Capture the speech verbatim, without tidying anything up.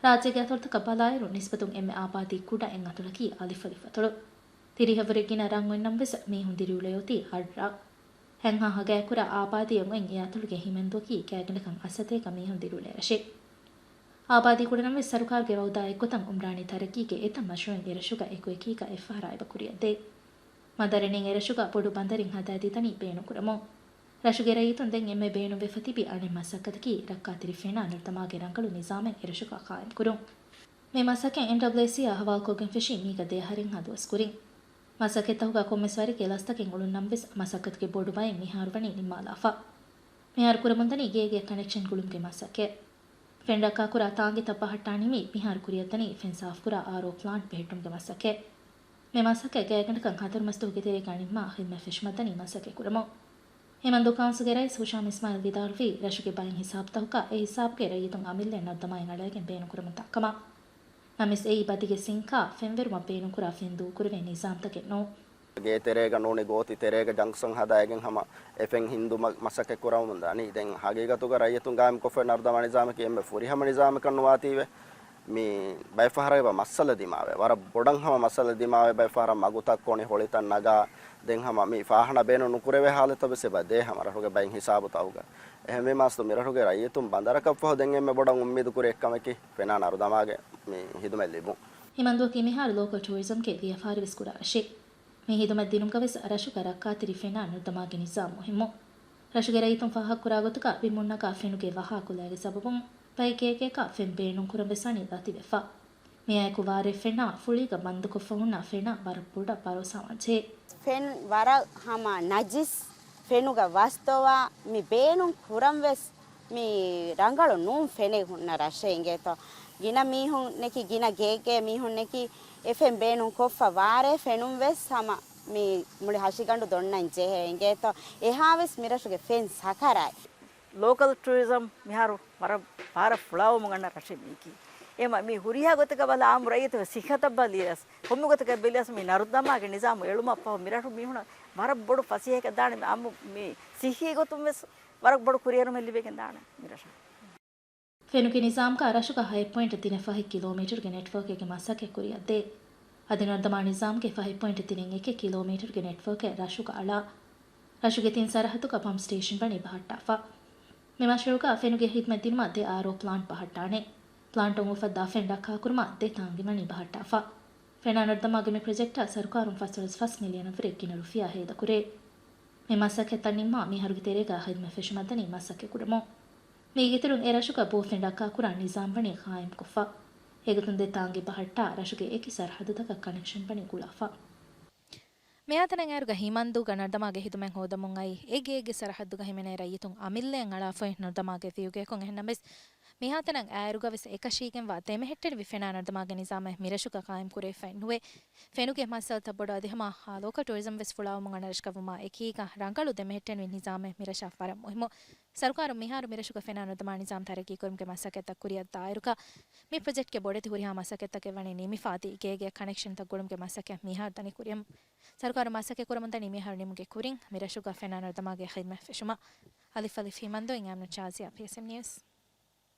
ރާއްޖޭގެ އަތޮޅުތަކަށް ބަލާއިރު، ނިސްބަތުން އެންމެ އާބާދީ ކުޑަ އެއް އަތޮޅަކީ އަލިފް އަލިފް އަތޮޅު. ތިރީހަށްވުރެ ގިނަ ރަށް އޮތްނަމަވެސް، މީހުން ދިރިއުޅޭ އޮތީ އަށް ރަށް. ހަތްހާ ހަގައިކުރާ އާބާދީއަށް އޮތް އެ އަތޮޅުގެ ހިމެންދުއަކީ ގާތްގަނޑަކަށް އަށްސަތޭކަ މީހުން ދިރިއުޅޭ ރަށެއް. އާބާދީ ކުޑަނަމަވެސް، ސަރުކާރުގެ ވައުދާ އެއްގޮތަށް އުމްރާނީ ތަރައްގީގެ އެތައް މަޝްރޫއެއް އެރަށުގަ އެކުއެކީގަ އެއްފަހަރާ އެބަ ކުރިއަށްދޭ. މަދަރަނީން އެރަށުގަ ބޮޑު ބަނދަރެއް ހަދާދީތަނީ ބޭނުންކުރަމުން. ރަށުގެ ރައްޔިތުން ދެން އެންމެ ބޭނުންވެފަ ތިބި އަނެއް މަސައްކަތަކީ، ރައްކާތެރި ފެނާ ނަރުދަމާގެ ރަނގަޅު ނިޒާމެއް އެރަށުގަ ޤާއިމްކުރުން. މި މަސައްކަތް އެންޑަބްލިއުއެސްސީއާ ހަވާލުކޮށްގެން ފެށީ މީގަ ދެއަހަރެއްހާ ދުވަސް ކުރިން. މަސައްކަތްތަކުގަ ކޮންމެސް ވަރެއްގެ ލަސްތަކެއް އުޅުންނަމަވެސް، މަސައްކަތުގެ ބޮޑު ބައެއް މިހާރު ވަނީ ނިންމާލާފަ. މިހާރު ކުރަމުންދަނީ ގޭގެ ކަނެކްޝަން ގުޅުމުގެ މަސައްކަތް. ފެން ރައްކާކުރާ ތާނގިތައް ބަހައްޓާނީމީ މިހާރު ކުރިއަށްދަނީ ފެން ސާފުކުރާ އާރްއޯ ޕްލާންޓް ބެހެއްޓުމުގެ މަސައްކަތް. މި މަސައްކަތް ގާތްގަނޑަކަށް ހަތަރު މަސް ދުވަހުގެ ތެރޭގަ ނިންމާ ޚިދްމަތް ފެށުމަށްދަނީ މަސައްކަތް ކުރަމުން. ހިމަންދޫ ކައުންސިލްގެ ރައީސް ހުޝާމް އިސްމާއިލް ވިދާޅުވީ، ރަށުގެ ބައެއް ހިސާބުތަކުގަ އެ ހިސާބުގެ ރައްޔިތުން އަމިއްލައަށް ނަރުދަމާއިން އަޅައިގެން ބޭނުންކުރަމުން ދާކަމަށް. ނަމަވެސް އެއީ ބަދިގެ ސިންކާ ފެންވެރުމަށް ބޭނުންކުރާ ފެން ދޫކުރެވޭ ނިޒާމްތަކެއް ނޫން. ގޭ ތެރޭގަ ނޫނީ ގޯތި ތެރޭގަ ޖަންކްޝަން ހަދާއިގެން ހަމަ އެ ފެން ހިންދުމަށް މަސައްކަތް ކުރަމުން ދާނީ. ދެން ހަގީގަތުގަ ރައްޔިތުން ގާއިމްކޮށްފައި ނަރުދަމާ ނިޒާމަކީ އެންމެ ފުރިހަމަ ނިޒާމަކަށް ނުވާތީވެ. މި ބައެއް ފަހަރަށް އެބަ މައްސަލަ ދިމާވޭ. ވަރަށް ބޮޑަށް ހަމަ މައްސަލަ ދިމާވޭ. ބައެއް ފަހަރަށް މަގުތައް ކޮނި ހޮޅިތައް ނަގާ، ދެން ހަމަ މި ފާހަނަ ބޭނުން ނުކުރެވޭ ހާލަތްތައް ވެސް އެބަ ދޭ ހަމަ ރަށުގެ ބައެއް ހިސާބުތަކުގަ. އެހެންވީމާ އަސްލު މިރަށުގެ ރައްޔިތުން ބަނދަރަކަށްފަހު ދެން އެންމެ ބޮޑަށް އުއްމީދު ކުރި އެއްކަމަކީ ފެނާ ނަރުދަމާގެ މި ހިދުމަތް ލިބުން. ހިމަންދޫއަކީ މިހާރު ލޯކަލް ޓޫރިޒަމްގެ ވިޔަފާރިވެސް ކުރާ ރަށެއް. މި ހިދުމަތް ދިނުމުގަވެސް ރަށުގަ ރައްކާތެރި ފެނާ ނަރުދަމާގެ ނިޒާމް މުހިއްމު. ރަށުގެ ރައްޔިތުން ފާހަގަކުރާ ގޮތުގަ ބިމުންނަގާ ފެނުގެ ވަހާ ކުލައިގެ ސަބަބުން ބައެއް ގޭގޭގަ ފެން ބޭނުންކުރަން ވެސް ވަނީ ދަތިވެފަ. މިއާއެކު ވާރޭ ފެނާ ފުޅީގަ ބަންދުކޮށްފަ ހުންނަ ފެނާ ވަރަށް ބޮޑަށް ބަރޯސާވާންޖެހޭ. ފެން ވަރަށް ހަމަ ނަޖިސް، ފެނުގަ ވަސްދޮވާ، މި ބޭނުން ކުރަން ވެސް މި ރަނގަޅު ނޫން ފެނެއް ހުންނަ ރަށެއް އިނގޭތޯ. ގިނަ މީހުންނެކި، ގިނަ ގޭގޭ މީހުންނެކި އެ ފެން ބޭނުން ކޮށްފަ ވާރޭ ފެނުން ވެސް ހަމަ މި މުޅި ހަށިގަނޑު ދޮންނަން ޖެހޭ އިނގޭތޯ. އެހާވެސް މިރަށުގެ ފެން ސަކަރާތް. ލޯކަލް ޓޫރިޒަމް މިހާރު ވަރަށް ބާރަށް ފުޅާވަމުން އަންނަ ރަށެއް މީކީ. އެމަ މި ހުރިހާ ގޮތަކަށް ބަލާ އާއްމު ރައްޔިތުގެ ސިއްހަތަށް ބަލިޔަސް، ކޮންމެ ގޮތަކަށް ބެލިޔަސް މި ނަރުދަމާގެ ނިޒާމު އެޅުމަށް ފަހު މިރަށު މީހުނަށް ވަރަށް ބޮޑު ފަސޭހައެއް ދާނެ. އާއްމު މި ސިއްހީ ގޮތުން ވެސް ވަރަށް ބޮޑު ކުރިއެރުމެއް ލިބިގެން ދާނެ މިރަށަށް. ފެނުގެ ނިޒާމްގަ ރަށުގަ ހަތް ޕޮއިންޓް ތިނެއް ފަހެއް ކިލޯމީޓަރުގެ ނެޓްވަރކެއްގެ މަސައްކަތް ކުރިއަށްދޭ. އަދި ނަރުދަމާ ނިޒާމްގެ ފަހެއް ޕޮއިންޓް ތިނެއް އެކެއް ކިލޯމީޓަރުގެ ނެޓްވަރކެއް ރަށުގަ އަޅާ. ރަށުގެ ތިން ސަރަހައްދުގަ ޕަމްޕް ސްޓޭޝަން ވަނީ ބަހައްޓާފަ. މި މަޝްރޫޢުގަ ފެނުގެ ހިދުމަތް ދިނުމަށް ދެ އާރްއޯ ޕްލާންޓް ބަހައްޓާނެ. ޕްލާންޓުން އުފައްދާ ފެން ރައްކާކުރުމަށް ދެ ތާނގި ވަނީ ބަހައްޓާފަ. ފެނާ ނަރުދަމާގެ މި ޕްރޮޖެކްޓަށް ސަރުކާރުން ފަސްދޮޅަސް ފަސް މިލިއަނަށްވުރެ ގިނަ ރުފިޔާ ހޭދަކުރޭ. މި މަސައްކަތްތައް ނިންމާ މިހާރުގެ ތެރޭގަ ޚިދުމަތް ފެށުމަށްދަނީ މަސައްކަތް ކުރަމުން. މީގެއިތުރުން އެ ރަށުގަ ބޯ ފެން ރައްކާކުރާ ނިޒާމް ވަނީ ޤާއިމްކޮށްފަ. އެގޮތުން ދެ ތާނގި ބަހައްޓާ ރަށުގެ އެކި ސަރަހައްދުތަކަށް ކަނެކްޝަން ވަނީ ގުޅާފަ. މިހާތަނަށް އައިރުގަ ހިމަންދޫގަ ނަރުދަމާގެ ހިދުމަތް ހޯދަމުން އައި، އެ ގޭގެ ސަރަހައްދުގަ ހިމެނޭ ރައްޔިތުން އަމިއްލައަށް އަޅާފައި ނަރުދަމާގެ ވިއުގެއަކުން. އެހެންނަމަވެސް، މިހާތަނަށް އައިރުގަވެސް އެކަށީގެންވާ ދެމެހެއްޓެނިވި ފެނާ ނަރުދަމާގެ ނިޒާމެއް މިރަށުގަ ޤާއިމްކުރެވިފައެއް ނުވޭ. ފެނުގެ މައްސަލަތައް ބޮޑު އަދި ހަމަ އާ ލޯކަލް ޓޫރިޒަމް ވެސް ފުޅާވަމުން އަންނަ ރަށަކަށްވުމާ އެކީގަ ރަނގަޅު ދެމެހެއްޓެނިވި ނިޒާމެއް މިރަށަށް ވަރަށް މުހިއްމު. ސަރުކާރުން މިހާރު މިރަށުގަ ފެނާ ނަރުދަމާ ނިޒާމް ތަރައްގީކުރުމުގެ މަސައްކަތްތައް ކުރިއަށްދާއިރުގަ، މި ޕްރޮޖެކްޓްގެ ބޮޑެތި ހުރިހާ މަސައްކަތްތަކެއް ވަނީ ނިމިފާތީ ގޭގެ ކަނެކްޝަންތައް ގުޅުމުގެ މަސައްކަތް މިހާރު ދަނީ ކުރިއަށް. ސަރުކާރުން މަސައްކަތް ކުރަމުންދަނީ މިހާރު ނިމުމުގެ ކުރިން މިރަށުގަ ފެނާ ނަރުދަމާގެ ޚިދުމަތް ފެށުމަށް. އަލިފް އަލިފް ހިމަންދޫ، އިން އާމިނު ޝާޒިޔާ، ޕީއެސްއެމް ނިއުސް.